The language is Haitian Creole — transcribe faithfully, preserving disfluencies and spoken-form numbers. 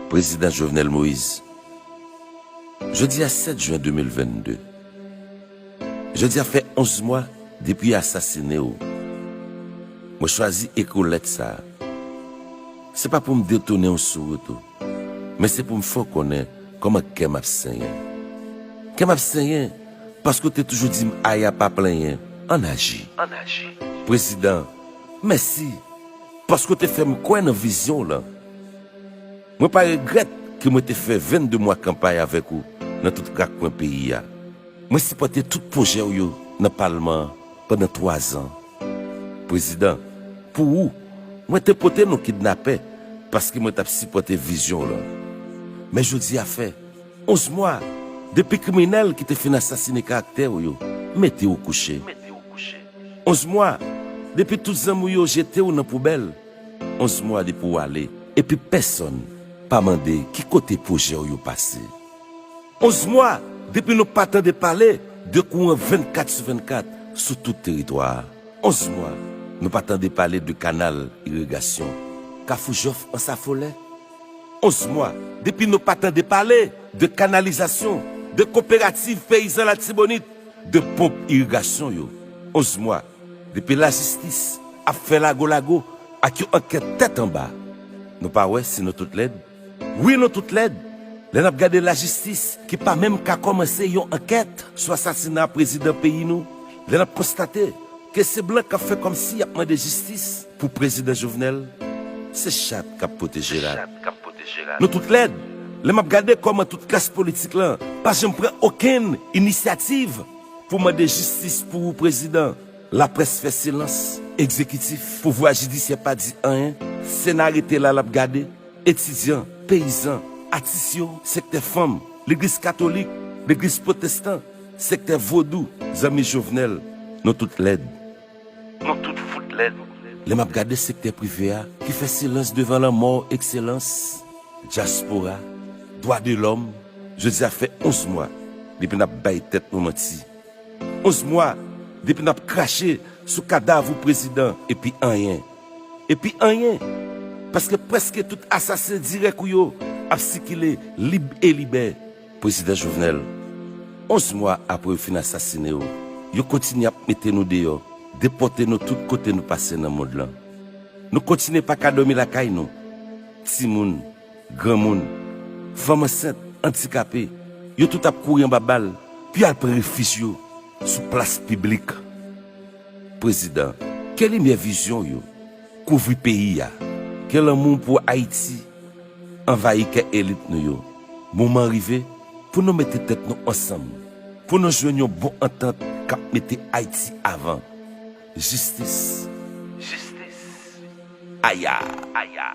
Prezidan Jovenel Moïse, jodi a sèt jen de mil vennde. Jodi a fè onz mwa depi yo asasine w. Mwen chwazi ekri w lèt sa a. Se pa pou m detounen w sou wout ou, men se pou m fè w konnen kòman kè m ap senyen. Kè m ap senyen paske w te toujou di m, "Aya, pa plenyen, ann aji." Prezidan, mèsi paske w te fè m kwè nan vizyon w lan. Mwen pa regrèt ke mwen te fè vennde mwa kanpay avèk ou nan tout rakwen peyi a. Mwen sipòte tout pwojè w yo nan palman an pandan twazan. Prezidan, pou ou, mwen te pote non kidnapè paske mwen t ap sipòte vizyon w lan. Men jodi a fè onz mwa depi kriminèl ki te fin asasine karaktè w yo mete w kouche. Onz mwa depi tout zanmi w yo jete w nan poubèl. Onz mwa depi w ale, epi pèsonn pa mande ki kote pwojè w yo pase. Onz mwa depi nou pa tande pale de kouran vennkat sou vennkat sou tout teritwa a. Onz mwa nou pa tande pale de kanal irigasyon Kafou Jòf Ansafolè. Onz mwa depi nou pa tande pale de kanalizasyon, de koperativ peyizan Latibonit, de ponp irigasyon yo. Onz mwa depi lajistis ap fè lago lago ak yon ankèt tèt anba. Nou pa wè si nou tout lèd? Wi, nou tout lèd. Lè n ap gade lajistis ki pa menm ka kòmanse yon ankèt sou asasina prezidan peyi nou, lè n ap konstate ke se blan k ap fè kòmsi y ap mande jistis pou prezidan Jovenel, se chat k ap pwoteje rat. Nou tout lèd. Lè m ap gade kòman tout klas politik lan pa janm pran okenn inisyativ pou mande jistis pou ou, prezidan. Laprès fè silans, egzekitif, pouvwa jidisyè pa di anyen, Sena rete la l ap gade, etidyan, peyizan, atis yo, sektè fanm, legliz katolik, legliz pwotestan, sektè vodou, zanmi Jovenel, nou tout lèd. Nou tout fout lèd. Lè m ap gade sektè prive a ki fè silans devan lanmò w, Ekselans, dyaspora, dwa de lòm, jodi a fè onz mwa depi n ap bay tèt nou manti. Onz mwa depi n ap krache sou kadav ou, prezidan, epi anyen. Epi anyen. Paske prèske tout asasen dirèk ou yo ap sikile lib e libè. Prezidan Jovenel, onz mwa apre yo fin asasine w, yo kontinye ap mete nou deyò, depòte nou tout kote nou pase nan mond lan. Nou kontinye pa ka dòmi lakay nou. Timoun, granmoun, fanm ansent, andikape, yo tout ap kouri anba bal, pou y al pran refij yo sou plas piblik. Prezidan, ke limyè vizyon w yo kouvri peyi a, ke lanmou w pou Ayiti anvayi kè elit nou yo. Moman rive pou nou mete tèt nou ansanm, pou nou jwenn yon bon antant k ap mete Ayiti avan. Jistis. Jistis. Aya. Aya.